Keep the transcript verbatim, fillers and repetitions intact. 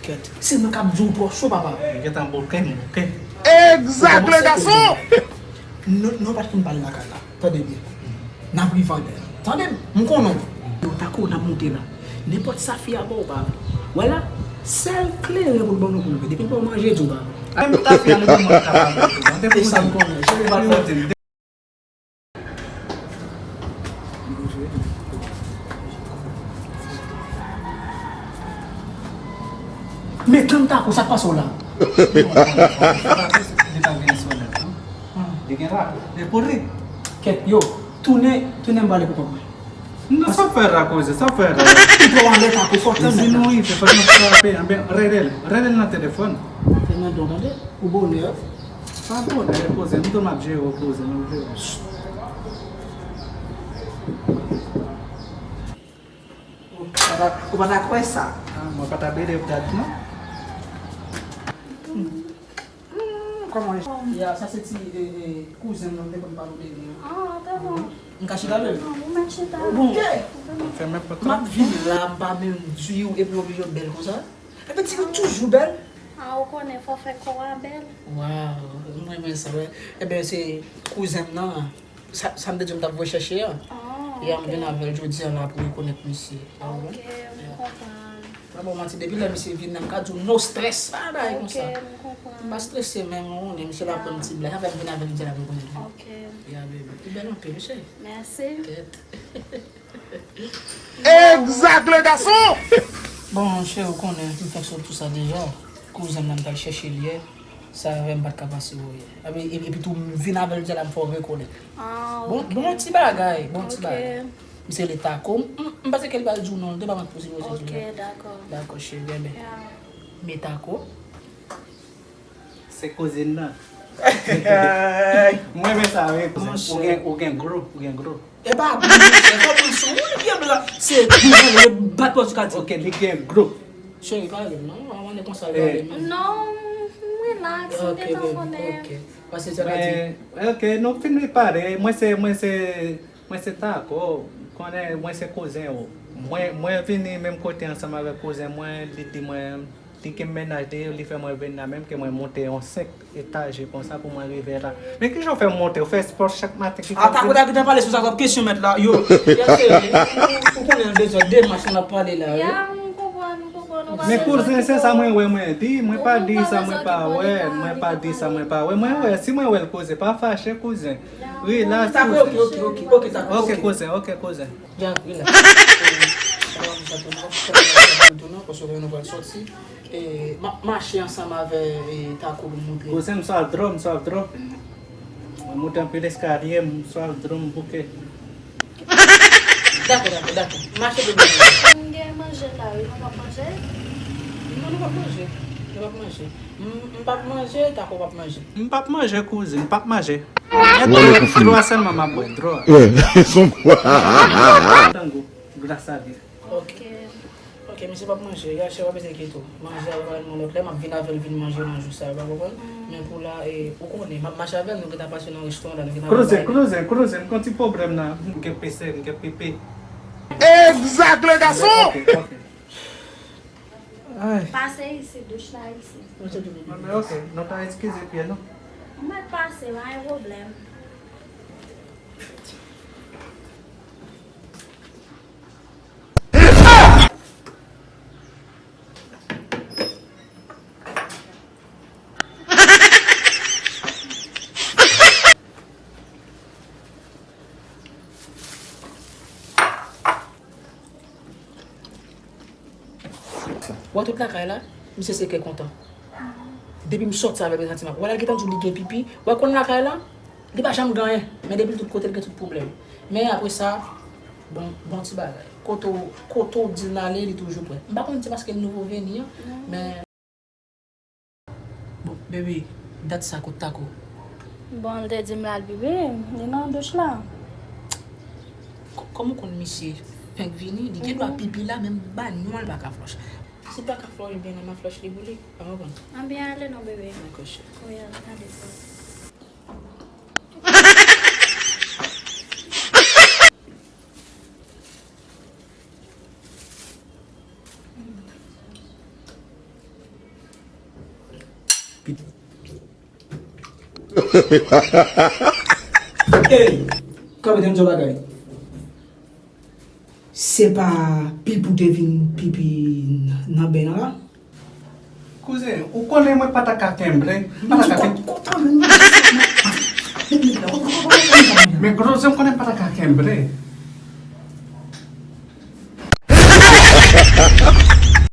Kèt, se mwen k ap di w twò cho, papa. Gentan bouke m bouke. Egzak, le gason! Nou, nou pa t konn pale lakay la. Tande byen. N ap rive anlè. Tande m, m konnen w. Yo, Tako, n ap monte la. Nenpòt sa fi a ba w, pa vle. Wè la, sèl kleren pou l ban nou pou nou bwè. Depi l ba w manje, di w pa vle. Menm tafya nou te mwen kapab. E sa m konnen. Cheri, pa t monte m. Men tann Tako, sa k pase w la? Li pa gen sòlèt, non? Li gen la. E pou ri. Kèt, yo, tounen, tounen m pale pou kòb mwen. Non, sa fè la koze, sa fè la. Ou twò anlè Tako, fò tann. Si nou rive, fò nou frape, anben, rele l, rele l nan telefòn. Fè mwen don, tande? Pou bonè. Pa bonè, koze, m tou m ap jere w, koze, m ap jere w. Ou pa ta, ou pa ta kwè sa? Ah, mwen pa ta believe that, non. Hmm, kòman? Ya, sa se ti, e, e, kouzen mwen te konn pale w de li. Ah, ta bon. M ka chita avè l? Non, ou mèt chita. Bon, ok. Fèmen pòt la. M ap vin la, m pa menm di w, epi w oblije bèl konsa. Epi ti ou toujou bèl. Ah, ou konnen fò fè kò a bèl. Waw, m renmen sa, wè. Enben, se kouzen m nan. Sa, sa m te di w m t ap voye chèche a. Oh, ya, m vin avè l jodi a la pou rekonèt misye. Ok, m konprann. Pa ba w manti, depi lè misye vin nan, m ka di w no stress, pa bagay konsa. Ok, m konprann. M pa strese menm, ou konnen, misye la pran m ti blag. Sa fè m vin avè l jodi a la pou rekonèt li. Ok. Ya, baby. Ou bèl anpil, wi, cheri. Mèsi. Kèt. Egzak, le gason! Bon, cheri, ou konnen, m fèk sot tou sa deja. Kouzen m nan, m t al chèche l yè. Sa fè m pa t ka pase w yè. Epi, epi, epi tou, m vin avè l jodi a la, m fè w rekonèt. Ah, bon, ok. Bon ti bagay, bon ti bagay. Ok. Misye rele Tako. M, m, m panse ke li pral di w non, li te pa mèt posib posib di w non. Ok, dakò. Dakò, cheri, bèbè. Ya. Men Tako. Se kouzin nan. Mwen renmen sa, wi. Monchè. Ou gen, ou gen gro, ou gen gro. E pa gwo, monchè, fò pran sou ou, li byen blan. Se gwo, li bat pòz ka di. Ok, li gen gro. Cheri, pa rele m non, an mande konsa l pale menm. Non, m relax, m gentan konnen. Ok, baby, ok. Pase sa ka di. Men, ok, nou fin pale. Mwen se, mwen se, mwen se Tako. Konnen, mwen se kouzen ou. Mwen, mwen vini menm kote ansanm avèk kouzen mwen, li di mwen, li gen mennaj de yo, li fè mwen vin la, menm ke mwen monte yon senk etaje konsa pou mwen rive la. Men kijan w fè monte? Ou fè espò chak maten ki... Ata kote a gentan pale sou sa, w ap kesyon mèt la. Yo, yo serye. Ou, ou konnen de zòt, de machin n ap pale la, wi. Ya, m konprann, m konprann, ou pa bezwen kite w. Men kouzen, se sa mwen wè, mwen di, mwen pa di sa mwen pa wè, mwen pa di sa mwen pa wè. Mwen wè, si mwen wè l koze, pa fache kouzen. Relax, kouzen. Ok, ok, ok, ok, ok, Tako, ok, kouzen, ok, kouzen. Ya, relax. Paske nou pral sòti. E, m ap mache ansanm avè, e, Tako pou m montre. Kouzen, m swav dlo, m swav dlo. Mwen monte anpil eskalye, m swav dlo, m bouke. Dakò, dakò, dakò. Mache pou mwen. M gen manje la, wi, nou p ap manje? Non, nou p ap manje. Nou p ap manje. M, m p ap manje, Tako p ap manje. M p ap manje, kouzin, m p ap manje. Gen dlo, dlo a sèlman m ap bwè, dlo a. Son kwa. Tango, gras a Dye. Ok. Ok, misye p ap manje. Yache, w ap ese kite w. Manje a, w ap al yon lòt lè, m ap vin avè l vin manje nan jou sa yo, pa konprann? Men pou la, e, ou konnen, m ap mache avè l, nou gentan pase nan restoran la, nou gentan al bay. Kouzin, kouzin, kouzin, m gen yon ti pwoblèm la. M gen pese, m gen pipi. Egzak, le gason! Ok, ok. Ay. Pase isit, douch la isit. Mwen se douch. Mwen, ok, nou ta eskize pye nou. Mwen pase, pa gen pwoblèm. Wè tout lakay la, misye se kè kontan. Depi m sòti avè l, m santi m ap. Wè la, l gentan di w li gen pipi. Wè konn lakay la, li pa janm gen anyen. Men depi l tout kote, l gen tout pwoblèm. Men apre sa, bon, bon ti bagay. Kote w, kote w di l ale, li toujou prè. M pa konn si se paske l nouvo vini an, men Bon, baby, dat sa kot Tako? Bon, l te di m l al pipi, li nan douch la. K-, kòman w konn misye fenk vini, li gen dwa pipi la, menm banyo a l pa ka flòch. Si l pa ka flòch, byen, m a flòch li pou li, pa konprann. Anben ale non, bebe. Dakò, cheri. Wi, ale, ale. Ey, kanpe, tann yon bagay. Se pa pipi w te vin pipi nan bèy nan la? Kouzen, ou konnen mwen pa ta ka kenbe. M pa ta ka kenbe. Men kouzen, m konnen m pa ta ka kenbe.